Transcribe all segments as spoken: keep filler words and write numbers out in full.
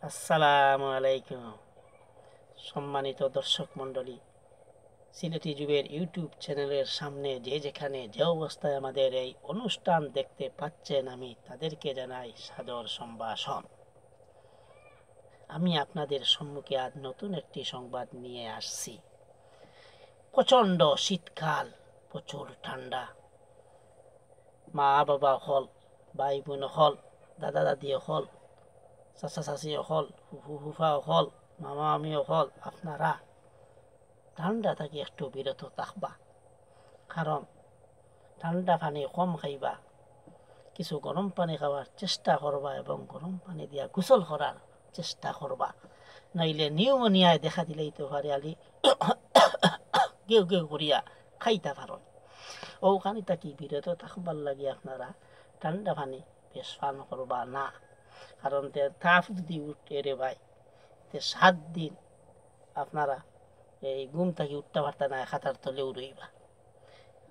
আসসালামু আলাইকুম। সম্মানিত দর্শক মণ্ডলী, সিলেটি যুগের YouTube চ্যানেলের সামনে যে যেখানে যে অবস্থায় আমাদের এই অনুষ্ঠান দেখতে পাচ্ছেন, আমি তাদেরকে জানাই সাদর সম্ভাষণ। আমি আপনাদের সম্মুখে আজ নতুন একটি সংবাদ নিয়ে আসছি। প্রচণ্ড শীতকাল, প্রচুর ঠান্ডা। মা বাবা অকল, ভাই বোন অকল, দাদা দাদি অকল, চাচা চাচি অকল, ফুফু ফুফা অকল, মামা মামি অকল, আপনারা ঠান্ডা থাকি একটু বিরত থাকবা। কারণ ঠান্ডা পানি কম খাইবা, কিছু গরম পানি খাওয়ার চেষ্টা করবা এবং গরম পানি দিয়া গোসল করার চেষ্টা করবা, নইলে নিউমোনিয়ায় দেখা দিলাইতো পারে। আলি গেউ গেউ করিয়া খাইতা পারইন। অউ খানি থাকি বিরত থাকবার লাগি আপনারা ঠান্ডা পানি বেশ পান করবা না। কারণ তে তাপ যদি উঠে রে ভাই, তে সাত দিন আপনারা এই ঘুম থাকি উঠতা পারতা না, খাতার তলেউ রইবা।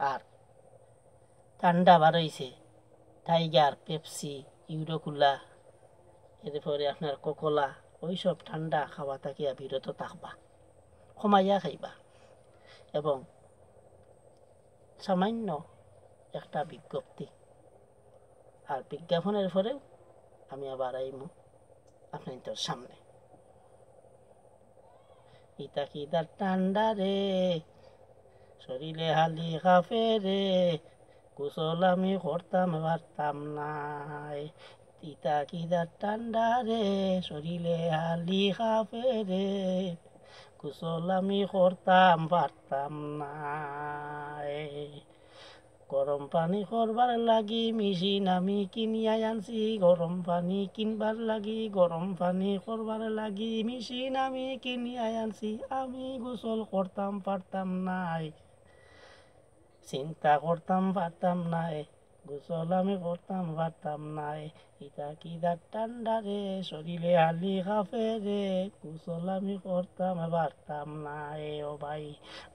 আর ঠান্ডা বারইছে, টাইগার, পেপসি, ইউরোকুলা, এরপরে আপনার কোকোলা, ওইসব ঠান্ডা খাওয়া থাকিয়া বিরত থাকবা, কমাইয়া খাইবা। এবং সামান্য একটা বিজ্ঞপ্তি, আর বিজ্ঞাপনের পরেউ আমি আবার আইমু আপনাইন্তর সামনে। ইতা কিতা ঠান্ডা রে, শরীরে হালি কাঁপে রে, গোসল আমি করতাম পারতাম নায়। ইতা কিতা ঠান্ডা রে, শরীরে হালি কাঁপে রে, গোসল আমি করতাম পারতাম নায়। গরম পানি করবার লাগি মেশিন আমি কিনিয়া আনছি, গরম পানি কিনবার লাগি, গরম পানি করবার লাগি মেশিন আমি কিনিয়া আনছি। আমি গোসল করতাম পারতাম নায়, চিন্তা করতাম পারতাম নায়, গোসল আমি করতাম পারতাম নায়। ইতা কিতা ঠান্ডা রে, শরীরে হালি কাঁপে রে, গোসল আমি করতাম পারতাম নায়। ও ভাই,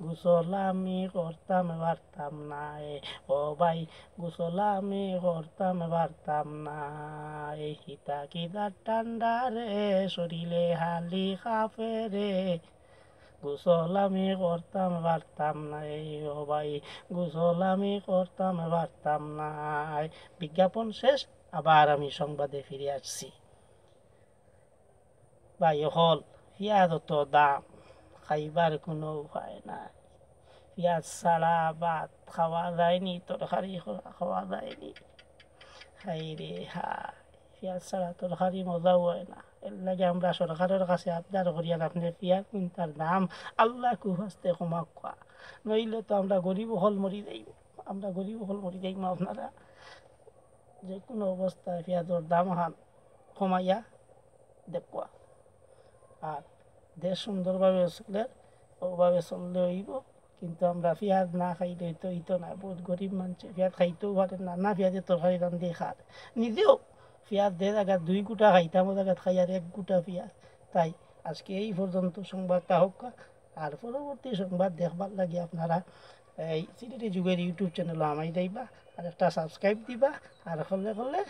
গোসল আমি করতাম পারতাম নায়। ও ভাই, গোসল আমি করতাম পারতাম নায়। ইতা কিতা ঠান্ডা রে, শরীরে হালি কাঁপে রে, গোসল আমি করতাম পারতাম নায়। ও ভাই, গোসল আমি করতাম পারতাম নায়। বিজ্ঞাপন শেষ, আবার আমি সংবাদে ফিরে আসছি। ভাই অকল, পিয়াজ অত দাম, খাইবার কুনু উপায় নাই। পিয়াজ ছাড়া ভাত খাওয়া যায়নি, তরকারি খা-, খাওয়া যায়নি। হায় রে হায়, পিয়াজ ছাড়া তরকারি মজাউ অয় না। এরলাগি আমরা সরকারর কাছে আবদার করি, আর আপনে পিয়াজ কুন্তার দাম আল্লাহ কুহাস্তে কমাউক্কা, নইলে তো আমরা গরিব অকল মরি যাইমু, আমরা গরিব অকল মরি যাইমু। আপনারা যে কুনু অবস্থায় পিয়াজর দাম হান কমাইয়া দেখউক্কা। আর দেশ সুন্দরভাবে চলের, অউভাবে চললে অইবো। কিন্তু আমরা পিয়াজ না খাইলে তো অইতো না। বউত গরিব মানষে পিয়াজ খাইতেউ পারের না, না পিয়াজে তরকারি রান্ধি খার। নিজেউ পিয়াজ যে জাগাত দুই গুটা খাইতাম, অউ জাগাত খাইয়ার এক গুটা পিয়াজ। তাই আজকে এই পর্যন্ত সংবাদটা অউক্কা। আর পরবর্তী সংবাদ দেখবার লাগি আপনারা এই সিলেটি যুগের YouTube চ্যানেলো হামাই যাইবা, আর একটা subscribe দিবা, আর করলে করলে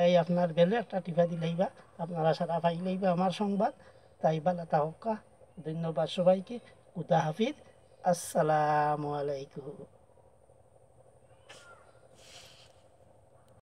এই আপনার বেলে একটা টিপা দিলাইবা, আপনারা সারা পাইলাইবা আমার সংবাদ। তাই ভালা থাকউক্কা, ধন্যবাদ সবাইকে, খুদা হাফিজ, আসসালামু আলাইকুম।